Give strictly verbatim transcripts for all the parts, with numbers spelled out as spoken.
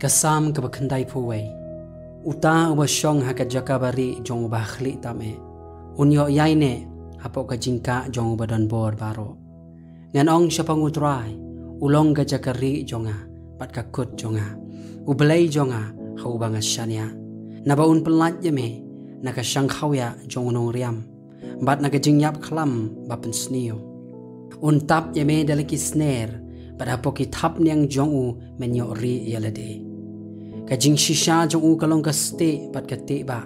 Ka Salm kaba khyndai phew wei. Uta uba shong ha ka jaka barieh jong uba ha khlieh tam eh, un ïoh ïaineh hapoh ka jingkah jong uba don bor baroh. Ngan ong shaphang U Trai, u long ka jaka rieh jong nga bad ka kut jong nga, u Blei jong nga ha uba nga shaniah. Naba un pyllait ïa me na ka shangkhawiah jong u nongriam bad na ka jingïap khlam ba pynsniew. Un tap ïa me da la ki sner, bad hapoh ki thapniang jong u men ïoh rieh ïa lade. Ka jingshisha jong u ka long ka stieh bad ka tieh bah.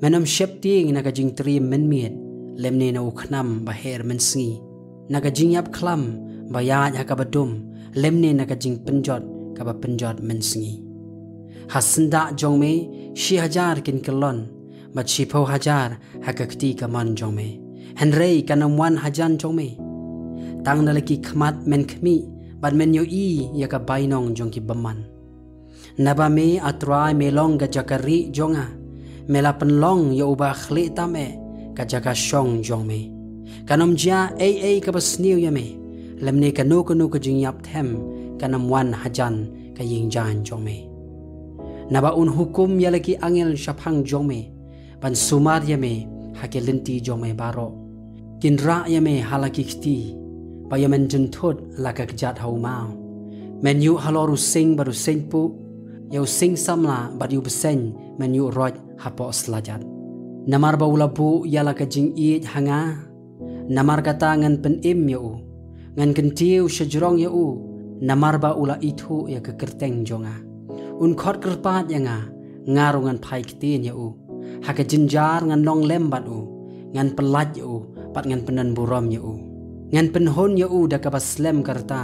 Men ym sheptieng na ka jingtriem mynmiet, lymne na u khnam ba her mynsngi, na ka jingïap khlam ba ïaid ha kaba dum, lymne na ka jingpynjot kaba pynjot mynsngi. Ha syndah jong me shi hajar kin kyllon, bad shiphew hajar ha ka kti kamon jong me, hynrei kan ym wan hajan jong me. Tang da la ki khmat men khmih bad men ïohi ïa ka bainong jong ki bymman. Naba me, A Trai, me long ka jaka rieh jong nga. Me la pynlong ïa uba ha khlieh tam eh ka jaka shong jong me. Kan ym jia ei ei kaba sniew ïa me, lymne kano kano ka jingïap them kan ym wan hajan ka ïing jaiñ jong me. Naba un hukum ïa la ki angel shaphang jong me, ban sumar ïa me ha ki lynti jong me baroh. Kin rah ïa me ha la ki kti, ba ïa men jynthut la ka kjat ha u maw. Men ïuh halor u sing bad u sing puh, ïa u sing samla bad ïa u bseiñ men ïuh roit hapoh slajat. Namar ba u la buh ïa la ka jingïeit ha nga, namar kata ngan pynim ïa u, ngan kyntiew shajrong ïa u, namar ba u la ithuh ïa ka kyrteng jong nga. Un khot kyrpad ïa nga, nga ruh ngan phai ktien ïa u. Ha ka jynjar ngan long lem bad u, ngan pyllait ïa u, bad ngan pyndonburom ïa u. Ngan pynhun ïa u da kaba slem ka rta,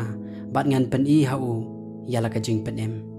bad ngan pyni ha u ïa la ka jingpynim.